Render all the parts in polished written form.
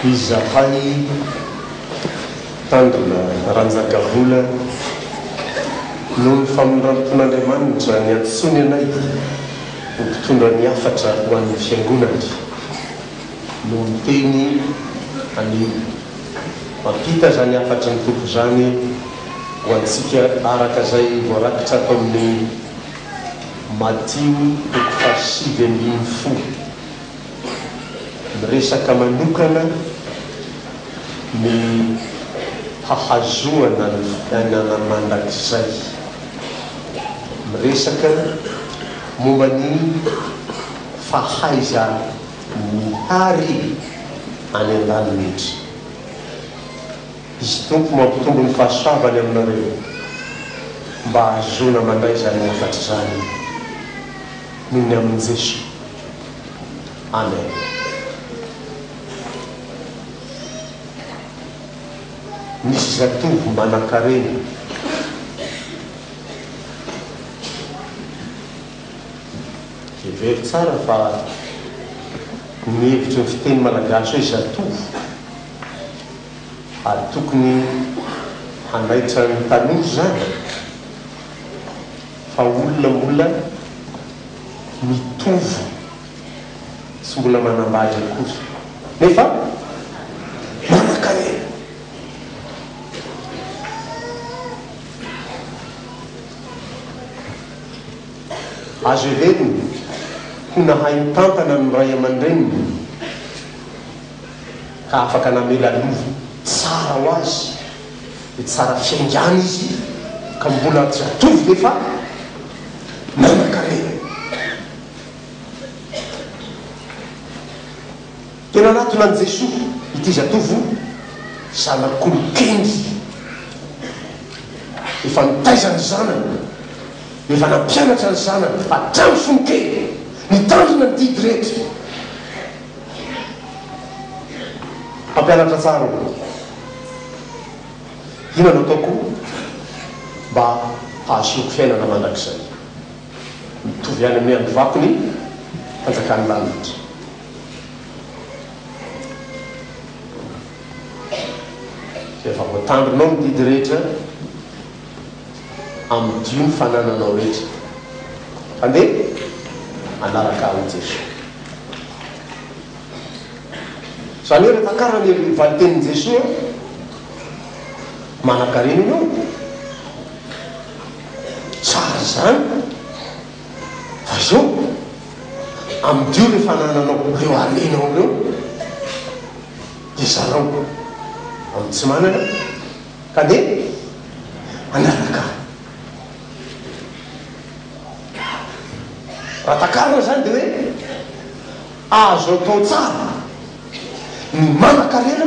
Izahay Mpitandrina Ranjakavola noho ny famindram-pon'Andriamanitra niantsoany anay ho mpitondra ny hafatra ho an'ny Fiangonany no miteny anio. Mampita izany hafatry ny Tompo izany ho antsika araka izay voarakitra ato amin'ny Matio toko fahasivy ambin'ny folo. Miresaka manokana ny hahazoana ny fiainana mandrakizay. Miresaka momba ny fahaiza-mihary any an-danitra. Izy Tompo mampitombo ny fahasoavany aminareo mba hahazoana mandray izany hafatra izany noho ny amin'i Jesoa. Amen. Nisy zatovo manankarena. Hevero tsara fa ny hevitry ny fiteny malagasy hoe zatovo ary tokony hanaitra ny tanora izany fa olona mbola mitovo tsy mbola manambady akory nefa manankarena. Azo heverina ho nahay nitantana ny ray aman-dreniny ka afaka namela lova tsara ho azy dia tsara fiaingàna izy ka mbola zatovo nefa nanan-karena. Dia nanatona an'i Jesoa ity zatovo zanak'olon-kendry efa nitaiza ny zanany, efa nampianatra ny zanany hatramin'ny fony kely, nitandrina ny didy rehetra. Mpampianatra tsara ô! Inona no ataoko mba hahazoako fiainana mandrakizay? Mitovy ihany amin'ny androvako ny fanjakan'ny lanitra. Rehefa voatandrinao ny didy rehetra, amidio ny fanananao rehetra. Andeha hanaraka ahy hoy Jesoa. Izany hoe rehefa takarina ny valin-tenin'i Jesoa, manankarena ianao. Tsara izany. Fa izao, amidio ireo fanananao, ireo harenao ireo, dia zarao amin'ny tsy manana, ka dia hanaraka ahy. Raha takarina izany dia hoe azo atao tsara ny manan-karena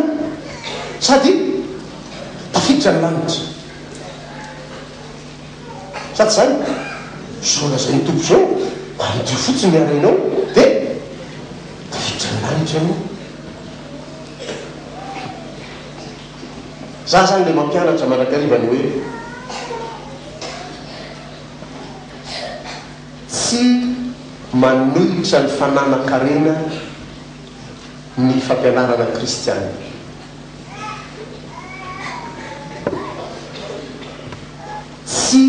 sady tafiditra ny lanitra. Sa tsy izany? Izao lazain'ny Tompo izao, amidio fotsiny ny harenao dia tafiditra ny lanitra ianao. Za zany le mampianatra mandrakariva ny hoe tsy manohitra ny fananan-karena ny fampianarana kristiana. Tsy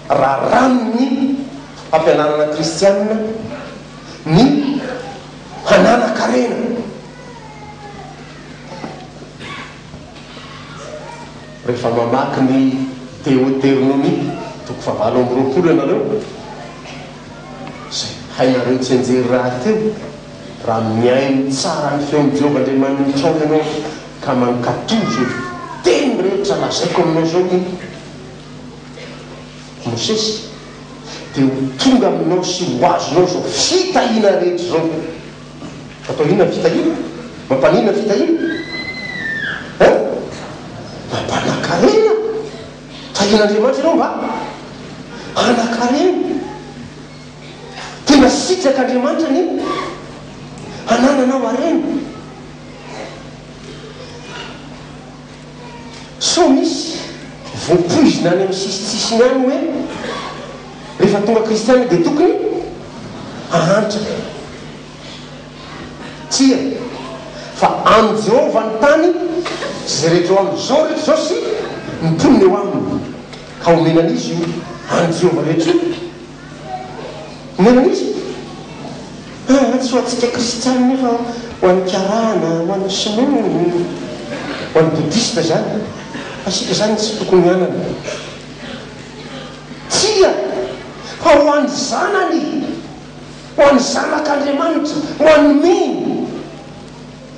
raràn'ny fampianarana kristiana ny hananan-karena. Rehefa mamaky ny Deoteronomia toko fahavalo amby roapolo ianareo, izay hainareo tsianjery rahateo, raha mihaino tsara ny feon'i Jehovah Andriamanitrao ianao ka mankatò izao teny rehetra lazaiko aminao izao i Mosesy, dia ho tonga aminao sy ho azonao izao fitahiana rehetra izao. Atao inona ny fitahiana? Mampaninona ny fitahiana? Hein? Mampanan-karena. Tahian'Andriamanitra ianao mba hanan-karena. Tena sitrak'Andriamanitra ny hanananao harena. Sao misy voapoizina any amin'ny sisintsisiny any hoe rehefa tonga kristiana dia tokony hahantra. Tsia. Fa an'i Jehovah ny tany sy izay rehetra eo aminy, izao rehetra izao sy ny mponina eo aminy. Ka homena an'iza io an'i Jehovah rehetra io? Homena an'iza? Aa, tsy ho antsika kristiana nefa ho an'ny karana, ho an'ny sinoa, ho an'ny bodista izany. Fa isika izany tsy tokony hanana. Tsia, fa ho an'ny zanany. Ho an'ny zanak'Andriamanitra, ho an'ny mino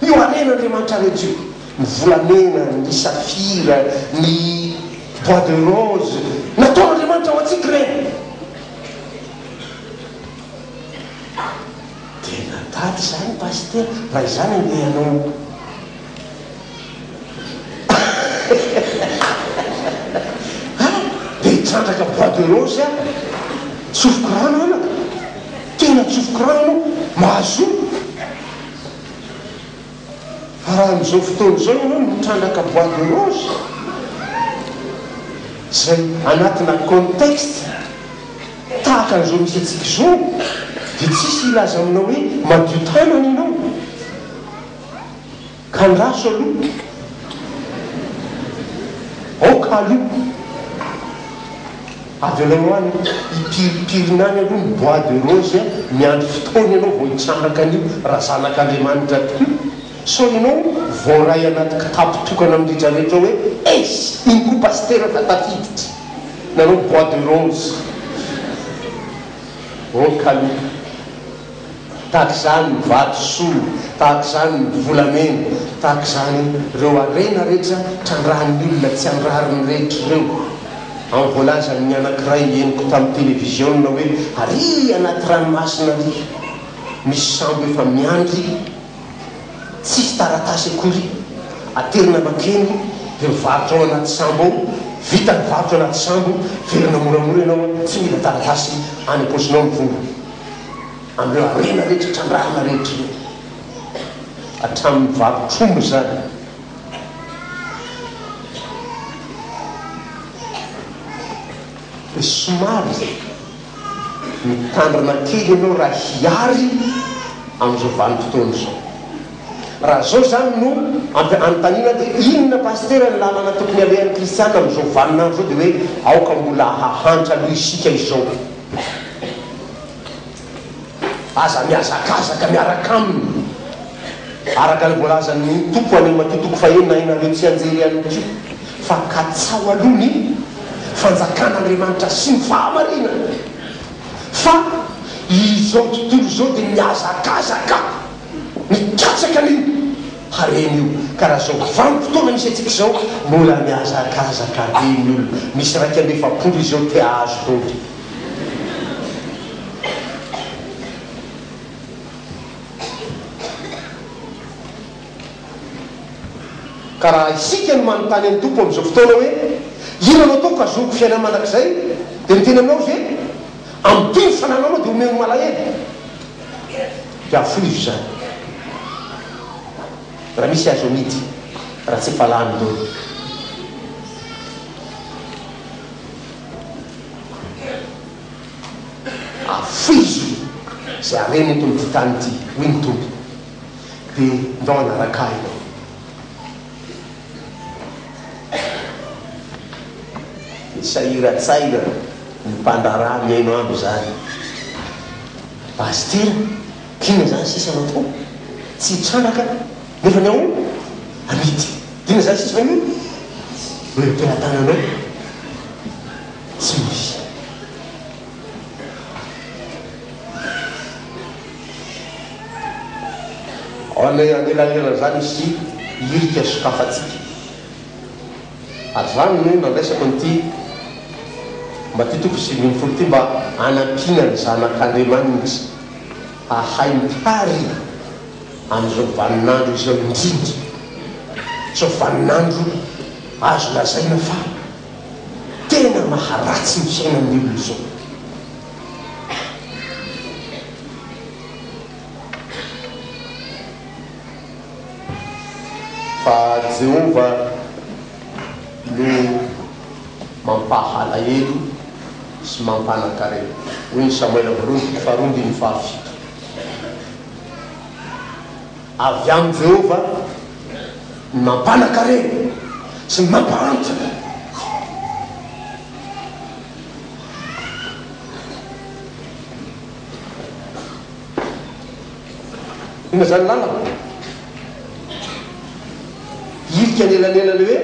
io haren'Andriamanitra rehetra io, ny volamena, ny safira, ny bois de rose, nataon'Andriamanitra ho antsika ireny. Tena tady izany Pasitera, raha izany andeha hanao Ah! Dia hitrandraka bois de rose aho. Tsofiko rano anaka. Tena tsofiko rano ianao. Mahazoa. Fa raha amin'izao fotoana izao ianao no mitrandraka bois de rose, izay anatina contexte tahaka an'izao misy antsika izao, dia tsisy hilaza aminao hoe madio tanana ianao. Ka andraso aloha. Aoka aloha. Avelao any hipirimpirina any aloha ny bois de rose miandry fotoana ianao vao hitrandraka an'io raha zanak'Andriamanitra tokoa. Sao ianao voaray anaty kitapo tokana amin'ny retraretra hoe eiss! Iny koa pasitera fa tafiditra nanao bois de rose. Aoka aloha. Tahaka izany ny vatosoa, tahaka izany ny volamena, tahaka izany ireo harena rehetra trandrahan'ny olona tsy an-drariny rehetra ireo. Amin'ny voalazan'ny anankiray henoko tamin'ny televiziona hoe ary anaty ranomasina ary misy sambo efa miandry tsisy taratasy akory, aterina mankeny dia mivarotra ao anaty sambo ao, vita ny varotra anaty sambo, verina moramora ianao tsy mila taratasy any am-paosinao ny vola. Amin'ireo harena rehetra trandrahana rehetra ireo, hatramin'ny varotr'omby izany. Dia somary mitandrina kely ianao raha hiary amin'izao vanim-potoana izao. Raha izao izany no anontaniana dia inona pasitera ny lalana tokony alehan'ny kristiana amin'izao vaninandro izao dia hoe aoka mbola hahantra aloha isika izao. Aza mihazakazaka miaraka aminy. Araka ny voalazan'ny Tompo any Matio toko fahenina ianareo tsianjery ihany koa fa katsaho aloha ny fanjakan'Andriamanitra sy ny fahamarinany fa izao tontolo izao dia mihazakazaka mikatsaka an'io harena io ka raha izao vanim-potoana misy antsika izao mbola mihazakazaka be ny olona misy 41 izao te hahazo dôly. Ka raha isika no manontany an'ny Tompo amin'izao fotoana hoe, Inona no ataoko hahazoako fiainana mandrakizay? Dia miteny aminao Izy hoe, Amidio ny fanananao dia omeo ny malahelo. Dia afoizo izany. Raha misy azo amidy, raha tsy efa lany daholo. Afoizo izay harena eto amin'ity tany ity, hoy ny Tompo, dia ndao hanaraka Ahy ianao. Dia sahiran-tsaina ny mpandraharaha mihaino andro izany. Pasitera, k'inona izany sisa no atao? Tsy hitrandraka nefa ny ao amidy. Inona izany sisa no eo am-pelatananao? Tsy misy. Ao anelanelan'izany misy hirika sokafantsika. Ary izany no nandraisako an'ity Matio toko 19 ity mba hanampiana ny zanak'Andriamanitra hahay mihary amin'izao vaninandro izao indrindra. Izao vaninandro azo lazaina fa tena maharatsy ny fiainan'ny olona izao. Fa Jehovah no mampahalahelo sy mampanan-karena, hoy ny Samoela voalohany toko faharoa andininy fahafito. Avy amin'i Jehovah. Ny mampanakarena sy ny mampahantra. Inona izany lalana? Hirika anelanelana hoe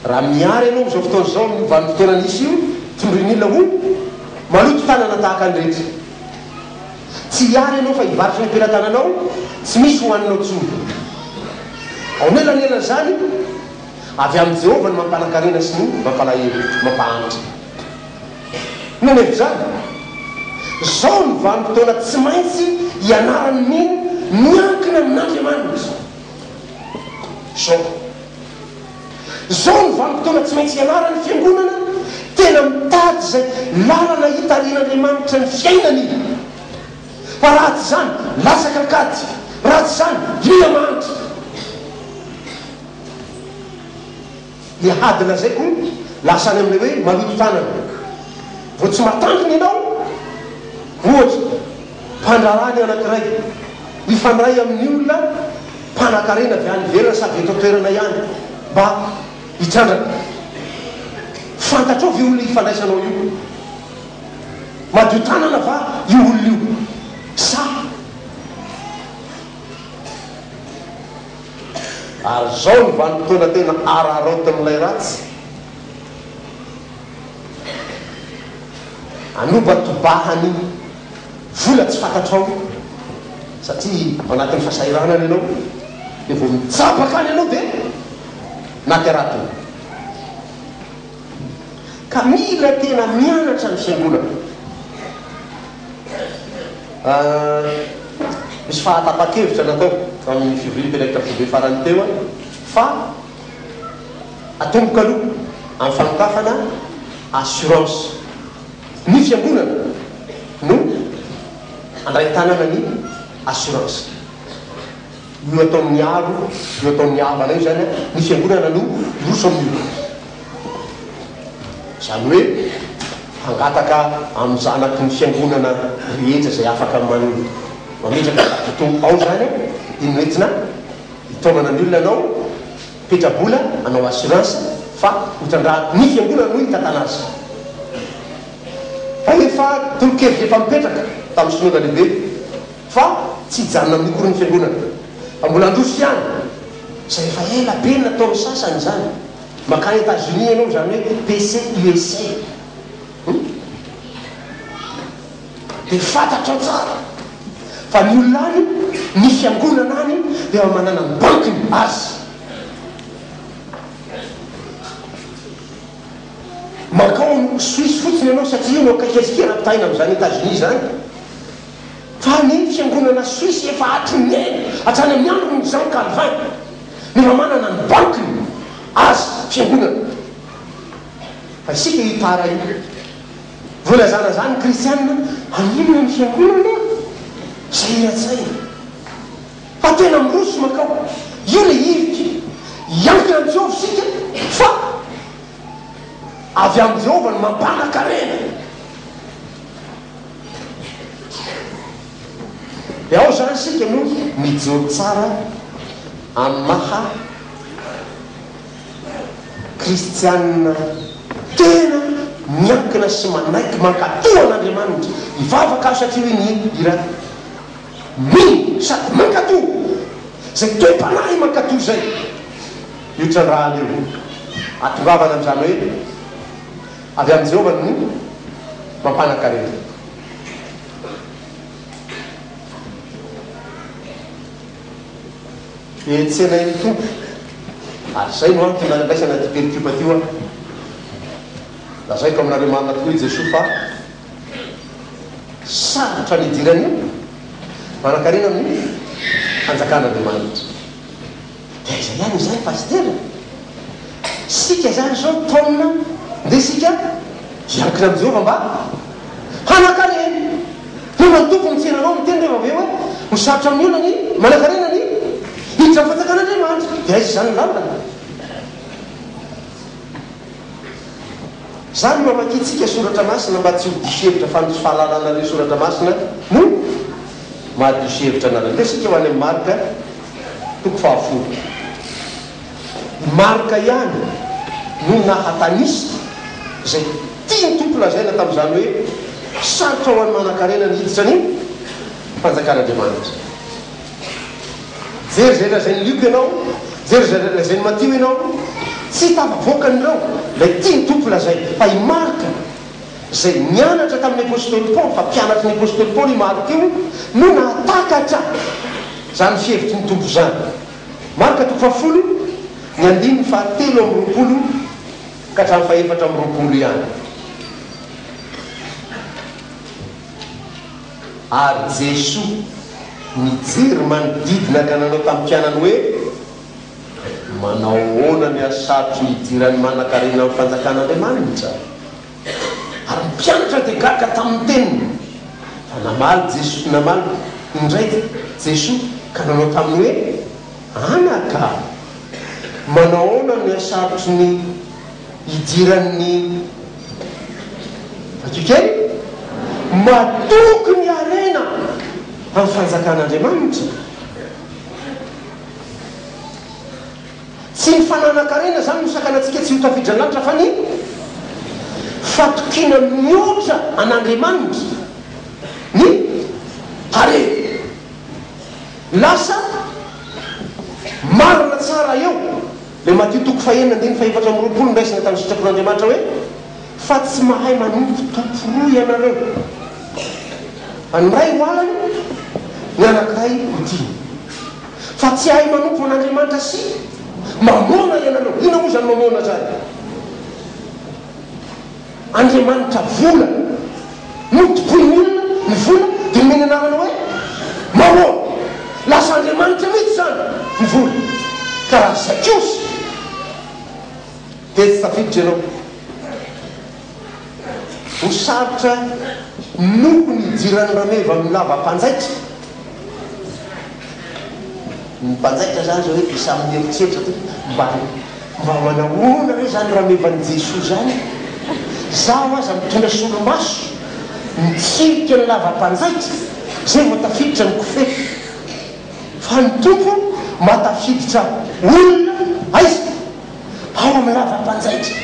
raha mihary ianao amin'izao fotoana izao amin'io vanim-potoana nisy io, tondroin'ny olona ho maloto tanana tahaka ny rehetra. Tsy hihary ianao fa hivarotra ny am-pelatananao, tsy misy hohaninao intsony. Ao anelanelan'izany, avy amin'i Jehovah ny mampanan-karena sy ny mampalahelo, mampahantra. Inona ny hevitr'izany? Izao no vanim-potoana tsy maintsy hianaran'ny mino miankina amin'Andriamanitra. Izao. Izao no vanim-potoana tsy maintsy ianaran'ny Fiangonana tena mitady izay lalana hitarihin'Andriamanitra ny fiainany. Fa raha tsy izany, latsaka an-kady, raha tsy izany, miha mahantra. Ny hady lazaiko lasa any amin'ilay hoe maloto tanana. Vao tsy mahatandrina ianao, ohatra, mpandraharaha ny anankiray, mifandray amin'ny olona mpanankarena avy any ivelany sa avy eto an-toerana ihany mba hitrandraka. Fantatrao ve olona ifandraisanao io? Madio tanana va io olona io sa? Ary izao ny vanim-potoana tena araraotin'ilay ratsy, anobatobahany vola tsy fantatrao satria ao anatin'ny fahasahiranana ianao, dia vao mitsabaka any ianao dia anaty aratony. Ka mila tena mianatra ny fiangonana. Misy fahatapa-kevitra natao tamin'ny fivorian'ny mpiandraikitra foibe farany teo fa atomboka aloha amin'ny fanokafana assurance. Ny fiangonana no handray an-tanana ny assurance. Io ataon'ny aro, io ataon'ny havana io izany, ny fiangonana no hiroso amin'io. Izany hoe hangataka amin'ny zanaky ny fiangonana rehetra izay afaka mametraka capitaux ao izany dia no entina hitaomana ny olona hanao petra-bola, hanao assurance fa hotrandrahan'ny ny fiangonana no hitantana azy. Fa efa tolo-kevitra efa mipetraka tamin'ny synoda lehibe fa tsy hijanona amin'io akory ny fiangonana fa mbola handroso ihany izay efa ela be nataon'ny sasany izany. Mankany Etats-Unis ianao izany hoe PCUSA hum dia fantatrao tsara fa ny olona any, ny fiangonana any dia efa manana ny bankiny azy. Mankao Suisse fotsiny ianao satria io no akaiky azy raha ampitahaina amin'izany Etats-Unis izany. Fa ny fiangonana Suisse efa hatry ny ela, hatrany amin'ny andron'i Jean Calvin, no efa manana ny bankiny azy fiangonana. Fa isika io tara io. Voalazana izany ny kristianina, haninona ny fiangonana? Sahiran-tsaina. Fa tena miroso mankao. Io ilay hirika. Hiankina amin'i Jehovah isika fa avy amin'i Jehovah no mampanan-karena. Dia ao izany isika no mijoro tsara amin'ny maha kristianina tena miankina sy manaiky mankatò an'Andriamanitra. Hivavaka aho satria hoy ny hira, mino sady mankatò. Izay toe-panahy mankatò izay io trandrahana io. Ahatongavana amin'izany hoe Avy amin'i Jehovah no mampanan-karena. Dia tsenain'ny Tompo. Ary izay no antony nandraisana ity perikopa ity hoa. Lazaiko aminareo marina tokoa hoy Jesoa fa sarotra ny hidiran'ny manan-karena amin'ny fanjakan'Andriamanitra. Dia aiza ihany izany Pasitera? Isika izany izao taomina ndeha isika hiankina amin'i Jehovah mba hanan-karena. Tonga ny Tompo mitsena anao miteny rehefa avy eo hoe ho sarotra amin'ny olona ny manan-karena ny hiditra amin'ny fanjakan'Andriamanitra. Dia aiza izany ny lalana? Izany no amakiantsika soratra masina mba tsy ho diso hevitra fa ny tsy fahalalanareo soratra masina no mahadiso hevitra anareo. Ndeha isika ho any amin'ny Marka toko fahafolo. Marka ihany no nahatanisa izay tian'ny Tompo lazaina tamin'izany hoe sarotra ho an'ny manankarena ny hiditra ny fanjakan'Andriamanitra. Jery izay lazain'i Lioka ianao, jery izay lazain'i Matio ianao, tsy tafavoakany ireo ilay tian'ny Tompo lazaina. Fa i Marka, izay nianatra tamin'ny Apostoly Paoly, fa mpianatry ny Apostoly Paoly i Marka io, no nahatakatra izany fihevitry ny Tompo izany. Marka toko fahafolo, ny andininy fahatelo amby 20 ka hatramin'ny fahefatra amby 20 ihany. Ary Jesoa nijery manodidina ka nanao tamin'ny mpianany hoe, Manao ahoana ny hasarotry ny hidiran'ny manankarena amin'ny fanjakan'Andriamanitra? Ary ny mpianatra dia gaga tamin'ny teniny. Fa namaly Jesoa, namaly indray Jesoa ka nanao taminy hoe, Anaka, manao ahoana ny hasarotry ny hidiran'ny. Vakio kely, Matoky ny harena amin'ny fanjakan'Andriamanitra. Tsy ny fananan-karena izany no sakana antsika tsy ho tafiditra ny lanitra fa ny fatokiana mihoatra an'Andriamanitra ny harena. Lasa marina tsara eo ilay Matio toko fahenina andininy fahefatra amby 20 noraisina tamin'ny sitrapon'Andriamanitra hoe, Fa tsy mahay manompo tompo roa ianareo, fa ny iray ho halany, ny anankiray ho tiany. Fa tsy hahay manompo an'Andriamanitra sy Mamôna ianareo. Inona moa izany Mamôna izany? Andriamanitra vola. Notompoin'ny olona ny vola dia nomeny anarana hoe Mamôna. Lasa Andriamanitra mihitsy izany ny vola. Ka raha Zakiosy dia tsy tafiditra ianao. Ho sarotra noho ny hidiran'ny rameva amin'ny lava-mpanjaitra. Ny mpanjaitra izany izao hoe dia samy mieritreritra toa mba mba manahoana re izany ramevan'i Jesoa izany e? Izaho aza mitondra solomaso mitsirika ny lava-mpanjaitra izay vao tafiditra ny kofehy. Fa ny Tompo mahatafiditra olona aiza? Ao amin'ny lava-mpanjaitra.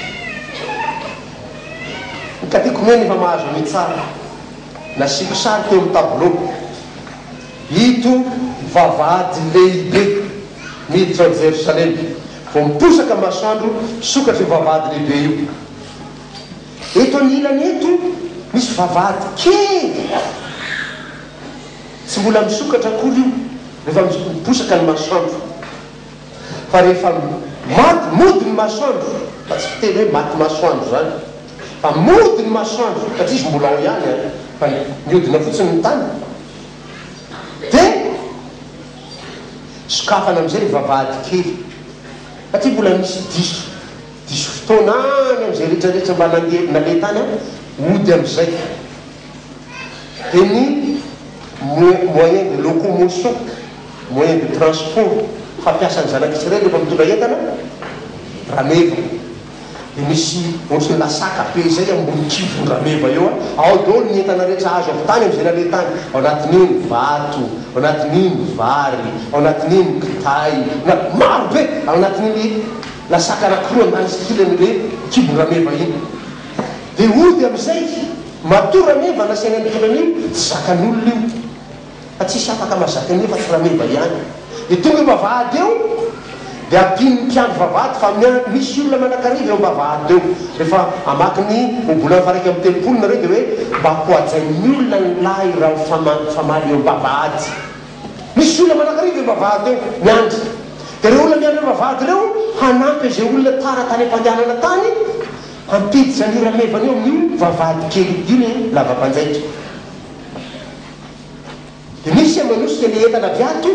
Ny katekomena efa mahazo an'io tsara. Nasiako sary teo amin'ny tableau. Ito vavahady lehibe miditra ao Jerosalema. Vao miposaka ny masoandro, misokatra io vavahady lehibe io. Eto anilany eto misy vavahady kely. Tsy mbola misokatra akory io rehefa miposaka ny masoandro. Fa rehefa maty, mody ny masoandro, fa tsy fiteny hoe maty masoandro izany, fa mody ny masoandro, satria izy mbola ao ihany an, fa mihodina fotsiny ny tany, dia sokafana amin'izay ny vavahady kely, satria mbola misy diso, diso fotoana any amin'izay rehetra rehetra mba nandeha, naleha tany an, hody amin'izay. Dia ny moyen de locomotion, moyen de transport fampiasan'ny zanak'Israely rehefa mitondra entana, rameva. Dia misy ohatry ny lasaka be izay ambony kibon-drameva eo, ao daholo ny entana rehetra azo avy tany amin'izay naleha tany, ao anatin'io ny vato, ao anatin'io ny vary, ao anatin'io ny kitay, na maro be ao anatin'iny lasaka anankiroa ambany sy ankilany ilay kibon-drameva iny. Dia hody amin'izay. Matoa rameva nasaina nitondra an'io, tsy zakan'olona io. Fa tsisy afaka mahazaka an'io afa-tsy rameva ihany. Dia tonga eo am-bavahady eo, dia ampian'ny mpiandry vavahady fa misy olona manakariva eo am-bavahady eo. Rehefa hamaky ny ohabolana faha-31 nareo dia hoe mba ho hajain'ny olona ny lahy raha mifamaly eo am-bavahady. Misy olona manakariva eo am-bavahady eo, miandry. Dia ireo olona miandry eo am-bavahady ireo hanampy izay olona tara tany am-pandehanana tany, Hampiditra an'io ramevana io amin'io vavahady kely io le lava-panjaitra. Dia misy manosika le entana avy ato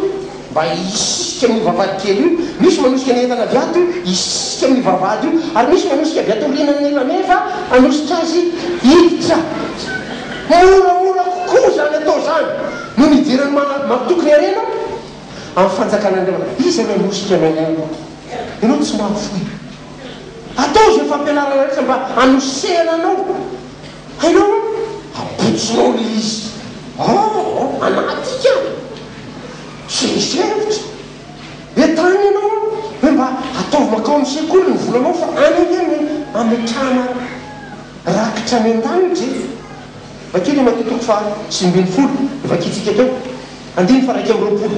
mba hisisika amin'io vavahady kely io, misy manosika ny entana avy ato hisisika amin'io vavahady io, ary misy manosika avy ato aorianan'ny rameva hanosika azy hiditra. Moramora kokoa izany atao izany noho ny hidiran'ny matoky ny harena amin'ny fanjakan'Andriamanitra. Iza no hanosika anao eo? Ianao tsy mahafoy. Atao izay fampianarana rehetra mba hanosehana anao. Hainao an? Abotsinao ilay izy. Oh, anaty ika. Tsy misy hevitra. Entany ianao an, hoe mba ataovy mankao. mankao amin'ny sekoly ny volanao fa any ange no ametrahana rakitra any an-danitra e! Vakio ny Matio toko faha 19, novakintsika teo, andininy faha 21.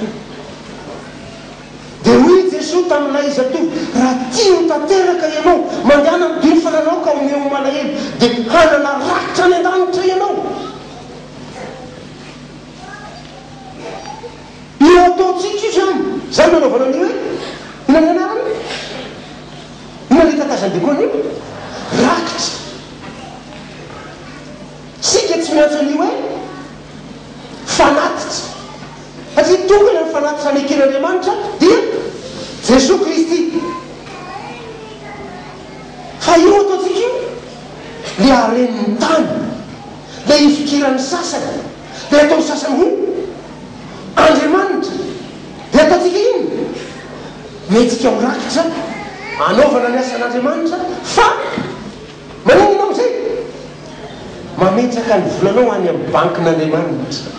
Dia hoy i Jesoa tamin'ilay zatovo, Raha tia ho tanteraka ianao, mandehana midio ny fananao ka omeo ny malahelo, dia hanana rakitra any an-danitra ianao. Io ataontsika io izany, izany no anaovana an'io hoe, inona ny anarany? Inona ilay tatazan'ny devoly io? Rakitra. Isika tsy miantso an'io hoe fanatitra. Satria tokana ny fanatitra neken'Andriamanitra dia Jesoa Kristy. Fa io ataontsika io, le haren'ny tany, le ifikiran'ny sasany, le ataon'ny sasany ho Andriamanitra, dia ataontsika inona? Mihetsika ho rakitra anaovana ny asan'Andriamanitra fa maninona ianao amin'izay? Mametraka ny volanao any amin'ny bankin'Andriamanitra.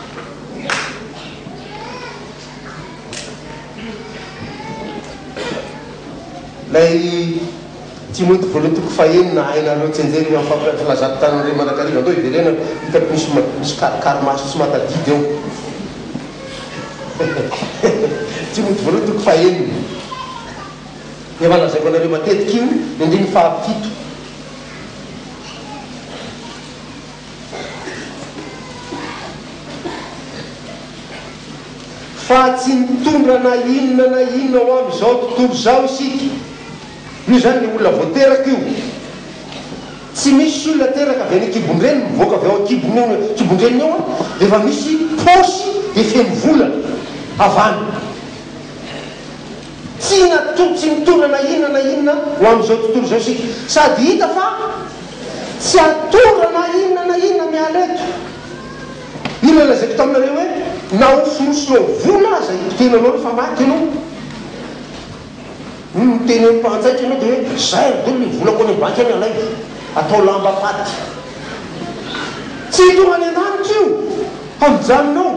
Ilay Timoty voalohany toko fahenina hainareo tsianjery io amin'ny filazako taminareo mandrakariva. Andao hiverenana, hitako misy misy karikarimaso tsy mahatadidy eo. Timoty voalohany toko fahenina. Efa lazaiko anareo matetika io, ny andininy fahafito. Fa tsy nitondra na inona na inona ho amin'izao tontolo izao isika. Io izany ilay olona vao teraka io. Tsy misy olona teraka avy any an-kibon-dreniny, mivoaka avy ao an-kibony ao an-kibon-dreniny ao dia efa misy paosy dia feno vola avy any. Tsy nato, tsy nitondra na inona na inona ho amin'izao tontolo izao isika. Sady hita fa tsy hahatondra na inona na inona miala eto. Inona lazaiko taminareo hoe na ho fonosinao vola aza io tenanao rehefa maty ianao. Ny miteny amin'ny mpanjaitra ianao dia hoe zay ry dolo ny volako any amin'ny banky any alaivo atao lamba faty. Tsy tonga any an-danitra io fa mijanona ao.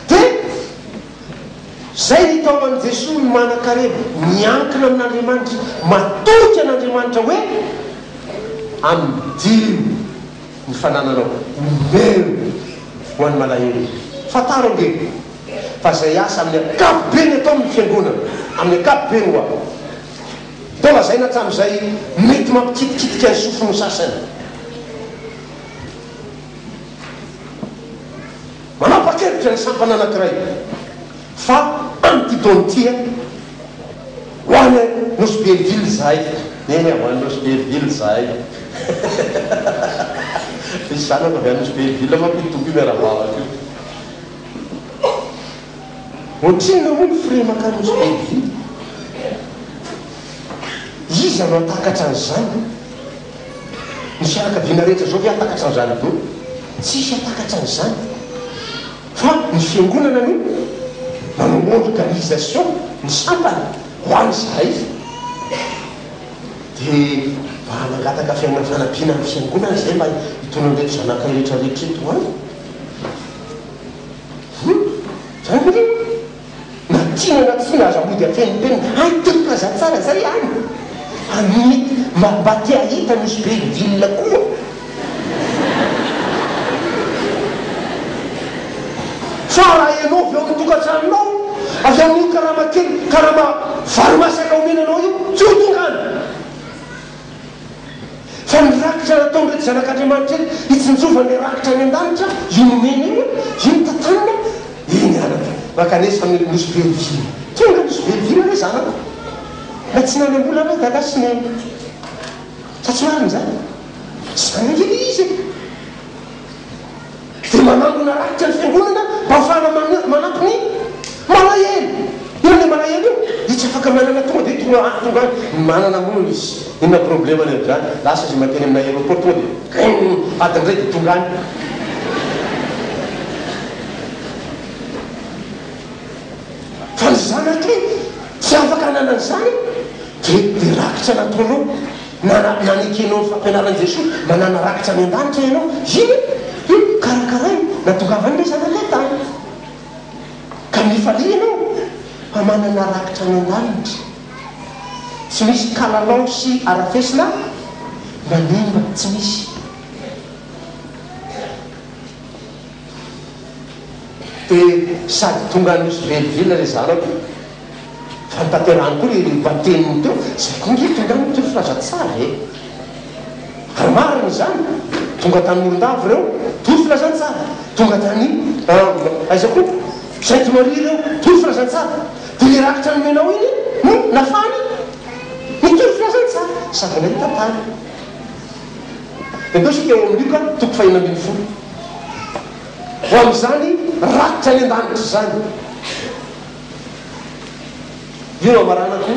Dia zay ny hitaoman'i Jesoa ny manan-karena, miankina amin'Andriamanitra, matoky an'Andriamanitra hoe amidio ny fanananao, omeo ho an'ny malahelo. Fantaro ange fa zay asa amin'ny ankapobeny atao amin'ny fiangonana, amin'ny ankapobeny hoa, toa lazaina hatramin'izay mety mampikitikitika ny sofin'ny sasany. Manapa-kevitra ny sampana anankiray fa amin'ity taona ity ho any Nosy Belleville izahay. Eny, ho any Nosy Belleville izahay. Misy zanako avy any Nosy Belleville manko io Tompo io miara-mivavaka io. Ohatrinona moa ny frais mankany Nosy Belleville? Iza no hahatakatra an'izany? Ny fianakaviana rehetra zao ve hahatakatra an'izany daholo? Tsisy hahatakatra an'izany. Fa ny fiangonana no manao organisation ny sampana ho any izahay. Dia mba mangataka fanampiana amin'ny fiangonana izay mba hitondra an'ireto zanakay rehetra rehetra ireto ho any. Hum! Zany ve? Na tiana na tsia aza mody afenimpenina hay teny filazantsara zay any fa mety mba mba te hahita Nosy Belleville koa. Fa raha ianao avy ao amin'ny tokantranonao, avy amin'io karama kely, karama vary masaka omena anao io, tsy ho tonga any. Fa ny rakitra nataon'ireto zanak'Andriamanitra ireto hitsinjovana ilay rakitra any an-danitra, io nomena io, io no tantanina, eny anaka, mankanesa any Nosy Belleville. Tonga Nosy Belleville anie zanako, na tsy nanam-bola anie dada sy neny. Sa tsy marina izany? Izany ange ilay izy e! Dia manangona rakitra ny fiangonana mba hahafahana manampy ny malahelo. Inona ilay malahelo io? Dia tsy afaka manana tonga dia tonga any tonga any. Manana moa izy. Inona problemany amin'izany? Lasa izy mankeny amin'ny aéroport tonga dia grrrr adiny iray dia tonga any. Fa ny zanakay tsy afaka hanana an'izany dia dia rakitra nataonao. Na nanekenao ny fampianaran'i Jesoa, manana rakitra any an-danitra ianao, iny io karakaraina, natongavany ilay zanakay tany. Ka. mifalia ianao fa manana rakitra any an-danitra. Tsy misy kalalao sy arafesina manimba, tsy misy. Dia sady tonga any Nosy Belleville ilay zanako fa notanterahany koa ilay lohateniny teo, zay koa nge tonga any mitory filazantsara e! Ary marina izany, tonga tany Morondava ireo, tory filazantsara, tonga tany aiza koa, Sainte Marie ireo, tory filazantsara, dia ilay rakitra nomenao iny no nafahany nitory filazantsara, sady nahita tany. Dia ndao isika eo amin'ny Lioka toko fahenina ambinifolo. Ho amin'izany rakitra any an-danitra izany. Io no amaranako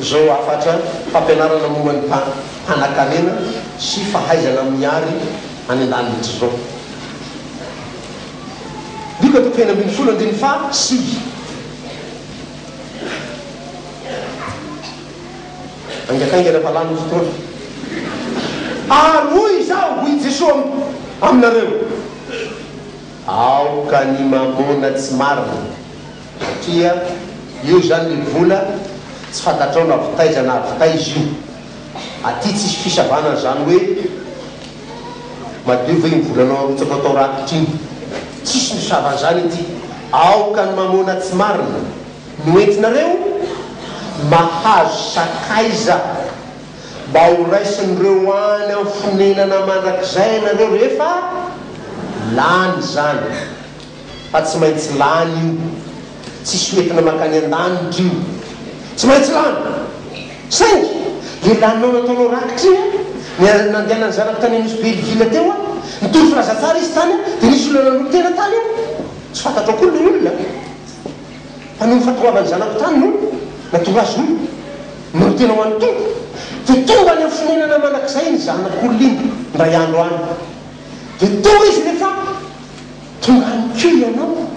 izao hafatra fampianarana momba ny mpanan-karena sy fahaizana mihary any an-danitra izao. Lioka toko fahenina ambinifolo andininy faha sivy. Haingankaingana fa lany ny fotoana. Ary hoy Izaho, hoy i Jesoa, aminareo, Aoka ny mamôna tsy marina, satria io izany ilay vola tsy fantatrao na avy taiza na avy taiza io. Aty tsisy fisavana an'izany hoe madio ve iny volanao arotsaka atao rakitra iny. Tsisy misava an'izany aty. Aoka ny mamôna tsy marina. No entinareo mahazo sakaiza mba ho raisin'ireo any amin'ny fonenana mandrakizay ianareo rehefa lany izany. Fa tsy maintsy lany io. Tsisy ho entina mankany an-danitra io. Tsy maintsy lany. Saingy, le laninao nataonao rakitra iny an, ny nandehanan'ny zanako tany Anosy Belleville teo an, nitory filazantsara izy tany an, dia nisy olona nanolo-tena tany an, tsy fantatrao akory le olona. Fa noho ny fahatongavan'ny zanako tany no nahatonga azy ho nolo-tena ho an'ny Tompo, dia tonga any amin'ny fonenana mandrakizay iny zanak'olona iny indray andro any. Dia tonga izy rehefa tonga any koa ianao,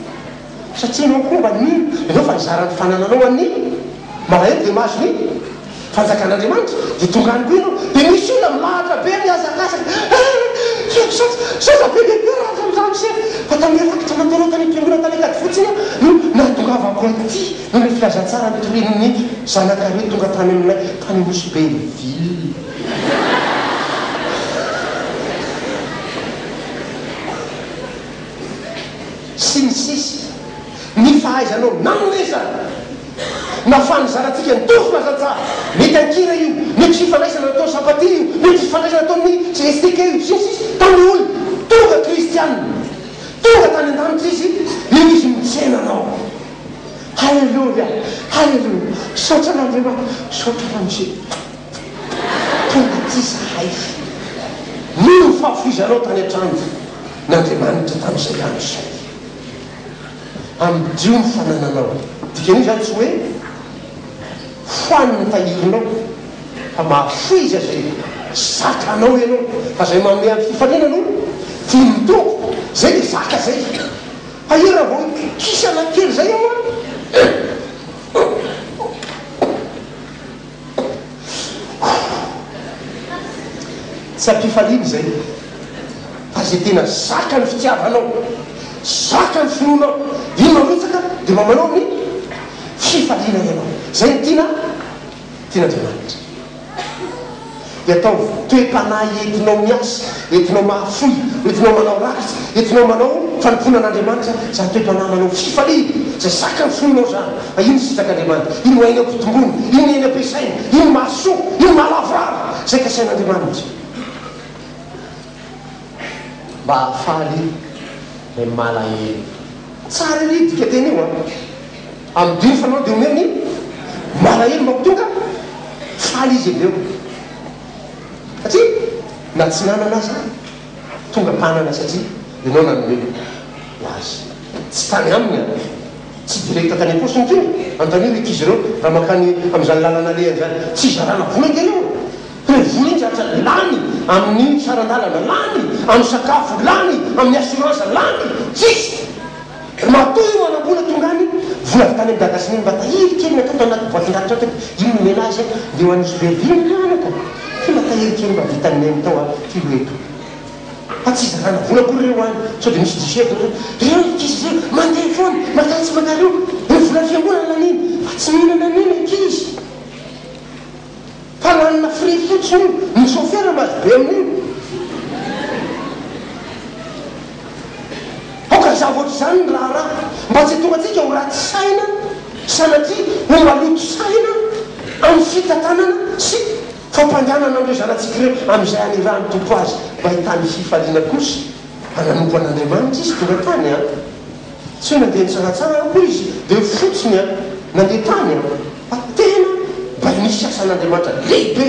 satria ianao koa mba nino, ianao fa nizara ny fanananao ho an'ny malahelo dia mahazo ny Fanjakan'Andriamanitra, dia tonga any koa ianao, dia misy olona milahatra be mihazakazaka, eh, misaotra be dia be ramose, fa tamin'ilay rakitra nataonao tany am-piangonana tany Ankadifotsy iny aho no nahatongavako aty, noho ilay filazantsara notorian'ny zanakareo tonga tany aminay tany Nosy Belleville. Sy ny sisa. Ny fahaizanao nanomezana. Na fanizara-tsika ny tovo filazantsara, mety an-kira io, mety fifandraisana nataon'ny Sampatia io, mety fifandraisana nataon'ny STK io, sy ny sisa Tamin'ny olona tonga kristiana, tonga tany an-danitra izy, eo izy mitsena anao. Haleloia! Haleloia! Misaotra an'Andriamanitra, misaotra Ramose. Tonga aty izahay. Noho ny fahafoizanao tany an-trano n'Andriamanitra tamin'izay andro izay. Amidio ny fanananao. Dikan'io izany tsy hoe foano ny tahirinao fa mahafoiza izay zakanao ianao fa izay manome amin'ny fifaliana no tian'ny Tompo. Izay dia zaka izay. Fa io raha vao kikisana kely izay aho an! Tsy am-pifaliana izay, fa izay tena zaka ny fitiavanao, zaka ny finoanao, iny marotsaka dia mba manao ny fifaliana ianao. Izay no tiana, tian'Andriamanitra. Dia ataovy toe-panahy entinao miasa, entinao mahafoy, entinao manao ratsy, entinao manao fanompoana an'Andriamanitra izany toe-panahy manao fifaliana, izay zakan'ny finoanao izany, fa iny sitrak'Andriamanitra, iny no hainy ampitomboina, iny no hainy ampiasaina, iny no mahasoa, iny no mahalavorary izay kasain'Andriamanitra mba hahafaly ilay malahelo. Tsara ery io dikateny io an! Amidio ny fanao dia omeo ny malahelo mba ho tonga faly izy avy eo. Satria na tsy nanana aza tonga mpanana satria ianao nanome ho azy. Tsy tany aminy an! Tsy direct tany am-paosiny intsony. Anontanio ry ankizy ireo raha mankany amin'izany lalana alehany izany. Tsy izarana vola ange ireo e! Ilay vola iny zatra lany amin'ny saran-dalana, lany amin'ny sakafo, lany amin'ny assurance, lany! Tsisy! Ry matoa io manam-bola tonga any, vola avy tany amin'i dada sy neny mba tahiry kely natao tao anaty boatin-drakitra tao dia iny nomena azy a, ndeha ho any Nosy Belleville ny anaka, ty mba tahiry kely mba vitan'i neny tao a, ty lo eto. Fa tsy hizarana vola akory ireo any, sao dia misy diso hevitra hoe, ireo ankizy ireo mandeha foana, mankany tsy mankareo, ny volan'ny fiangonana laniana, fa tsy mihinana an'io ny ankizy. Fa lanina frais fotsiny io, ny chauffeur mahazo be amin'io. Aoka hazava ohatr'izany ny raharaha, mba tsy hahatonga antsika ho ratsy saina, sanatria ho maloto saina amin'ny fitantanana sy fampandehanana an'ireo zanatsika ireo amin'izay anirahan'ny Tompo azy mba hahitany fifaliana kosa fa nanompo an'Andriamanitra izy tonga tany an! Tsy hoe nandeha nitsangatsangana akory izy dia fotsiny an! Nandeha tany an! Fa tena mba nisy asan'Andriamanitra lehibe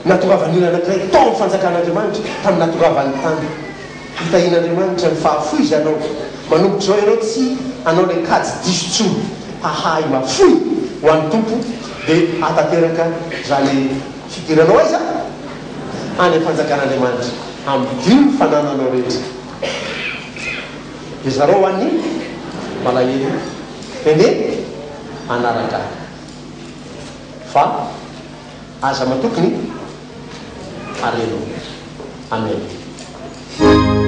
nahatongavan'ny olona anankiray tao amin'ny fanjakan'Andriamanitra tamin'ny nahatongavany tany. Hitahian'Andriamanitra ny fahafoizanao. Manomboka izao ianao tsy hanao ilay kajy diso intsony. Hahay mafoy ho an'ny Tompo dia hahatanteraka izany fidiranao aiza? Any amin'ny fanjakan'Andriamanitra. Amidio ny fanananao rehetra. Dia zarao ho an'ny malahelo. Dia ndeha hanaraka ahy. Fa aza matoky ny harenao. Amen.